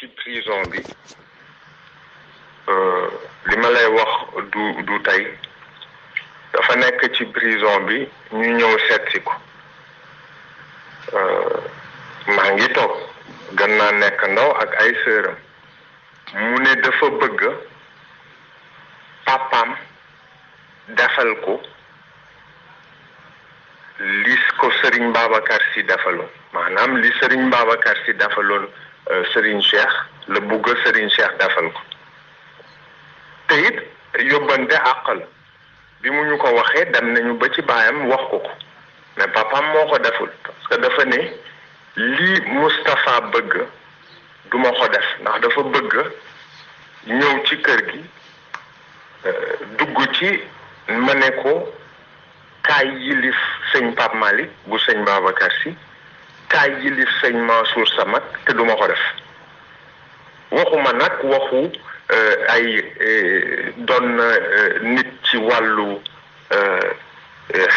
ci prison bi li ma lay wax du tey dafa nekk ci prison bi ñu ñëw seetsi ko maa ngi toog gën naa nekk ndaw ak ay sëram mu ne dafa bëgg papaam defal ko li ko Serigne Babacar Sy defaloon maanaam li Serigne Babacar Sy defaloon Serigne Cheikh la bugg Serigne Cheikh defal ko te it yóbbante àqal bi mu ñu ko waxee dem nañu ba ci baayam wax ko ko mais papaam moo ko deful parce que dafa ne lii Moustapha bëgg duma ko def ndax dafa bëgg ñëw ci kër gi dugg ci ma ne ko kaay yilif sëñ Pape Malick bu sëñ Babacar Sy kaay yilif sëñ Mansour sa mag te duma ko def waxuma nag waxu ay doon nit ci wàllu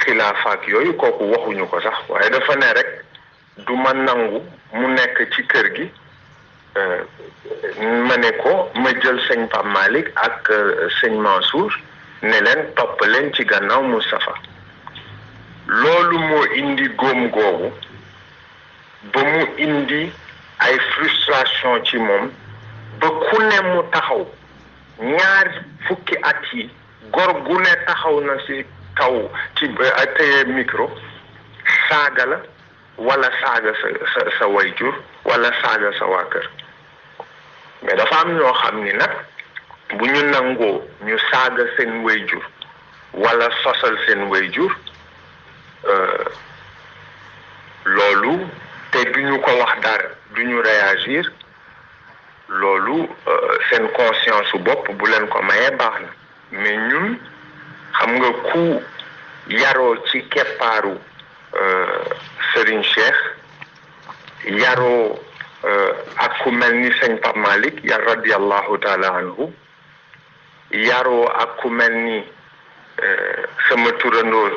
xilaafaak yooyu kooku waxuñu ko sax waaye dafa ne rek du ma nangu mu nekk ci kër gi ma ne ko ma jël sëñ Pape Malick ak sëñ Mansour ne leen topp leen ci gannaaw Moustapha loolu moo indi góom googu ba mu indi ay frustration ci moom ba ku ne mu taxaw ñaar fukki at yi góor gu ne taxaw na ci kaw ci téye micro saaga la wala saaga sa wayjur wala saaga sa waa kër mais dafa am ñoo xam ni nag bu ñu nangoo ñu saaga seen wayjur wala sosal seen wayjur loolu te duñu ko wax dara duñu réagir loolu seen conscience su bopp bu leen ko mayee baax na mais ñun xam nga ku yaroo ci keppaaru Serigne Cheikh yaroo ak ku mel ni sëñ Pape Malick ya radiyallahu taala anhu yaroo ak ku mel ni sama turandoo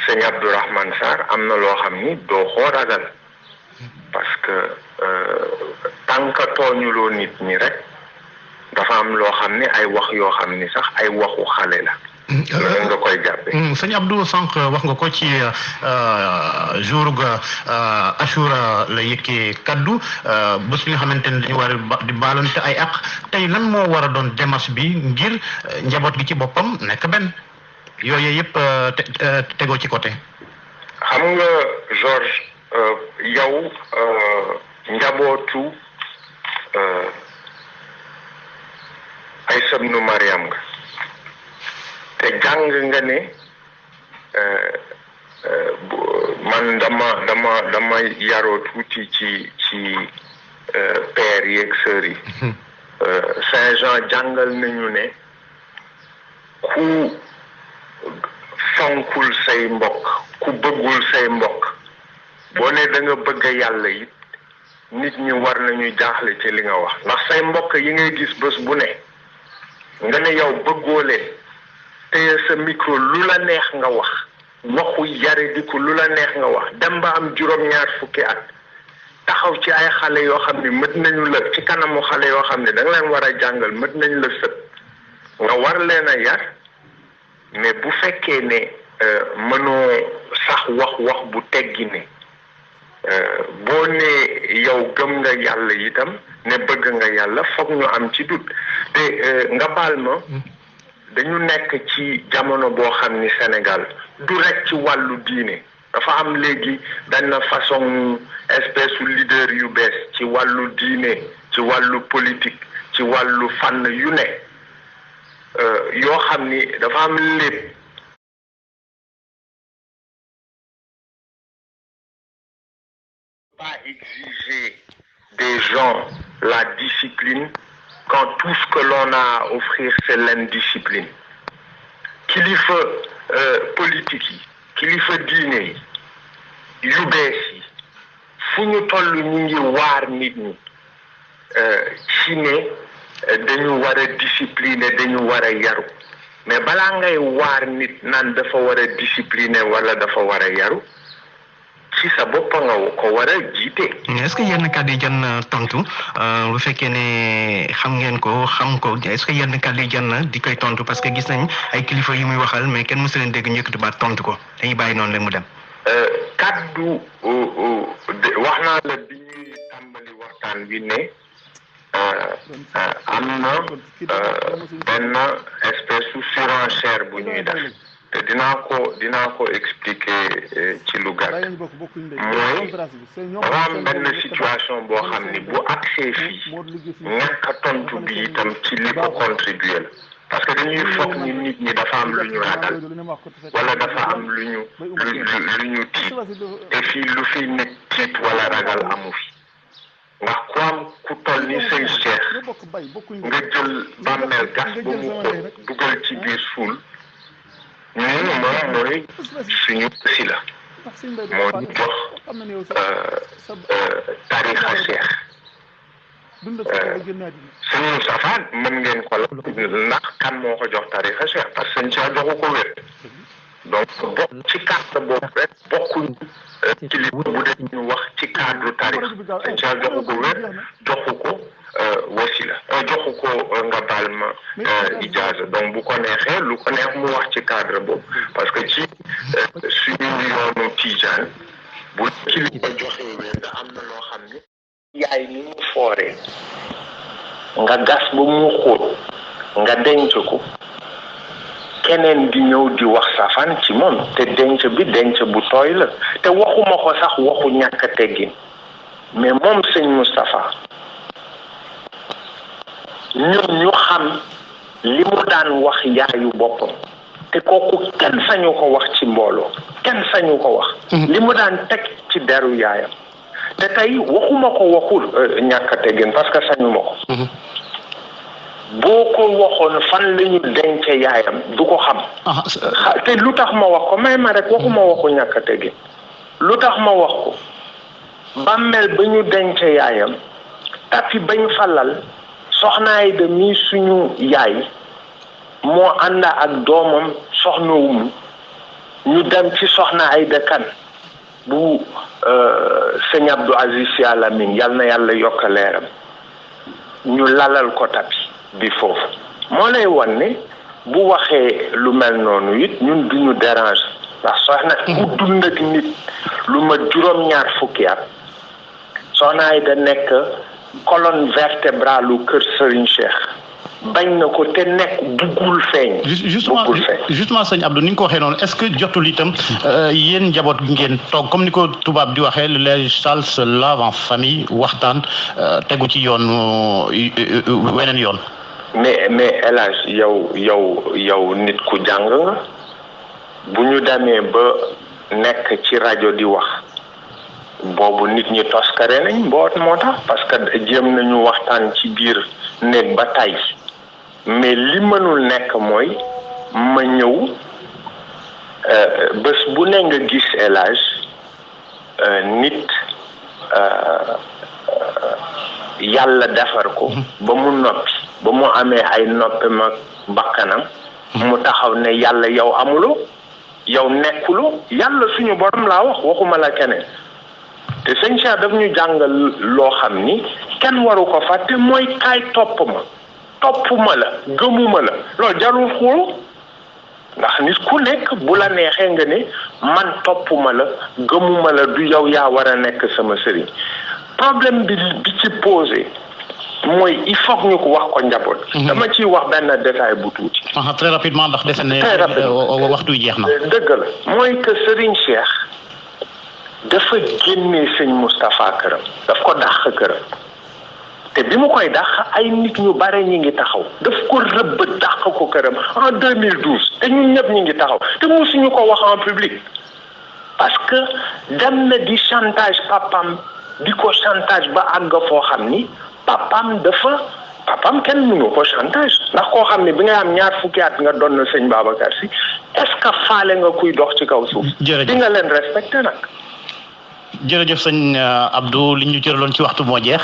sëñ Abdourahmane Sarr am na loo xam ni doo xoo ragal parce que tant que tooñuloo nit ñi rek dafa am loo xam ni ay wax yoo xam ni sax ay waxu xale la nga koy jàppe sëñ Abdou sànq wax nga ko ci jour ga Achoura la yëkkee kaddu bés bi nga xamante ne dañu war di baalante ay àq tey lan moo war a doon démarche bi ngir njaboot gi ci boppam nekk benn yooyu yëpp tegoo ci côté. xam nga Georges yow njabootu ay sëbnu Mariam nga te jàng nga ne man dama yaroo tuuti ci père yeeg sœurs yi Saint-Jean jàngal nañu ne ku fonkul say mbokk ku bëggul say mbokk boo ne da nga bëgg yàlla it nit ñi war nañu jaaxle ci li nga wax ndax say mbokk yi ngay gis bés bu ne nga ne yow bëggoo leen téye sa micro lu la neex nga wax waxu yare di ko lu la neex nga wax dem ba am juróom-ñaar fukki at taxaw ci ay xale yoo xam ne mët nañu la ci kanamu xale yoo xam ne da nga leen war a jàngal mët nañu la sët nga war leen a yar mais bu fekkee ne mënoo sax wax bu teggi ne boo ne yow gëm nga yàlla itam ne bëgg nga yàlla foog ñu am ci dut te nga baal ma dañu nekk ci jamono boo xam ni Sénégal du rek ci wàllu diine dafa am léegi benn façon espèce u leader yu bees ci wàllu diine ci wàllu politique ci wàllu fànn yu ne yoo xam ni dafa am lépp pas exiger des gens la discipline quand tout ce que l'on a à offrir c'est l'indiscipline kilifa politique yi kilifa diine yi yu bees yi fu ñu toll ñu ngi waar nit ñi ci ne dañu war a discipliner dañu war a yaru mais balaa ngay waar nit naan dafa war a discipliner wala dafa war a yaru ci sa bopp nga ko war a jiite. est-ce que yenn kàddu yi jar na tontu bu fekkee ne xam ngeen ko xam ko est-ce que yenn kàddu yi jar na di koy tontu parce que gis nañ ay kilifa yu muy waxal mais kenn mësu leen dégg ñu yëkkati baat tontu ko dañuy bàyyi noonu rek mu dem. kàddu wax naa la bi ñuy tàmbali waxtaan bi ne am na benn espèce su surenchère bu ñuy def. te dinaa ko expliquer ci lu gàtt mooy dafa am benn situation boo xam ni bu accès fii ñàkk a tontu bi itam ci li ko contribuer la parce que dañuy foog ni nit ñi dafa am lu ñu ragal wala dafa am lu ñu tiit te fii lu fi nit tiit wala ragal amu fi ndax ku am ku toll ni sëñ Cheikh nga jël bàmmeel gas ba mu xóot dugal ci biir suul ñun moom mooy suñu si la moo ñu jox tarixa Cheikh sëñ Moustapha mën ngeen ko la ndax kan moo ko jox tarixa Cheikh parce que sëñ Cheikh joxu ko wér donc bokk ci cadre boobu rek bokkuñ ci li bu dee ñu wax ci cadre tarix sëñ Cheikh joxu ko wér joxu ko wasila joxu ko nga baal ma ijaaza donc bu ko neexee lu ko neex mu wax ci cadre boobu parce que ci suñu yoonu tijaan bu ci li ko joxee wér nga am na loo xam ne yaay ni mu fooree nga gas ba mu xóot nga denc ko keneen di ñëw di wax safaan ci moom te denc bi denc bu tooy la te waxuma ko sax waxu ñàkk teggin mais moom sëñ Moustapha ñun ñu xam li mu daan wax yaayu boppam te kooku kenn sañu ko wax ci mbooloo kenn sañu ko wax li mu daan teg ci deru yaayam te tey waxuma ko waxul ñàkk a teggin parce que sañu ma ko boo ko waxoon fan la ñu denc yaayam du ko xam te lu tax ma wax ko may ma rek waxuma waxu ñàkk a teggin lu tax ma wax ko bàmmeel ba ñu denc yaayam tapi bañ falal soxna Ayda mi suñu yaay moo ànd ak doomam soxna Umu ñu dem ci soxna Ayda kan bu sëñ Abdou Aziz Sy Al Amine yal na yàlla yokk leeram ñu lalal ko tapi bi foofu moo lay wan ne bu waxee lu mel noonu it ñun duñu dérange ndax soxna ku dund ak nit lu ma juróom-ñaar fukki at soxna Ayda nekk colonne vertébrale lu kër Serigne Cheikh bañ na ko te nekk buggul feeñ. justement sëñ Abdou ni nga ko waxee noonu est-ce que jotul itam yéen njaboot gi ngeen toog comme ni ko tubaab di waxee le linge sale se lave en famille waxtaan tegu ci yoon weneen yoon. mais El Hadj yow nit ku jàng nga bu ñu demee ba nekk ci rajo di wax. boobu nit ñi toskare nañ mboot moo tax parce que jéem nañu waxtaan ci biir néeg ba tay mais li mënul nekk mooy ma ñëw bés bu ne nga gis élage nit yàlla defar ko ba mu noppi ba mu amee ay noppi ma bakkanam mu taxaw ne yàlla yow amuloo yow nekkuloo yàlla suñu borom laa waxuma la keneen te sëñ Cheikh daf ñu jàngal loo xam ni kenn waru ko fàtte mooy kaay topp ma la gëmuma la loolu jarul xool ndax nit ku nekk bu la neexee nga ne man topp ma la gëmuma la du yow yaa war a nekk sama sëriñ problème bi ci posé mooy il faut que ñu ko wax ko njaboot. dama ciy wax benn détail bu tuuti. très rapidement ndax defe ne waxtu jeex na. dëgg la mooy que Serigne Cheikh dafa génnee sëñ Moustapha këram daf ko dàq këram te bi mu koy dàq ay nit ñu bare ñi ngi taxaw daf ko rëbb dàq ko këram en 2012 te ñun ñëpp ñi ngi taxaw te musuñu ko wax en public parce que dem na di chantage papam di ko chantage ba àgg foo xam ni papam kenn mënu ko chantage ndax koo xam ne bi nga am ñaar fukki at nga doon na sëñ Babacar Sy est-ce que faale nga kuy dox ci kaw suuf. di nga leen respecté nag. jërëjëf sëñ Abdou li ñu cëraloon ci waxtu moo jeex.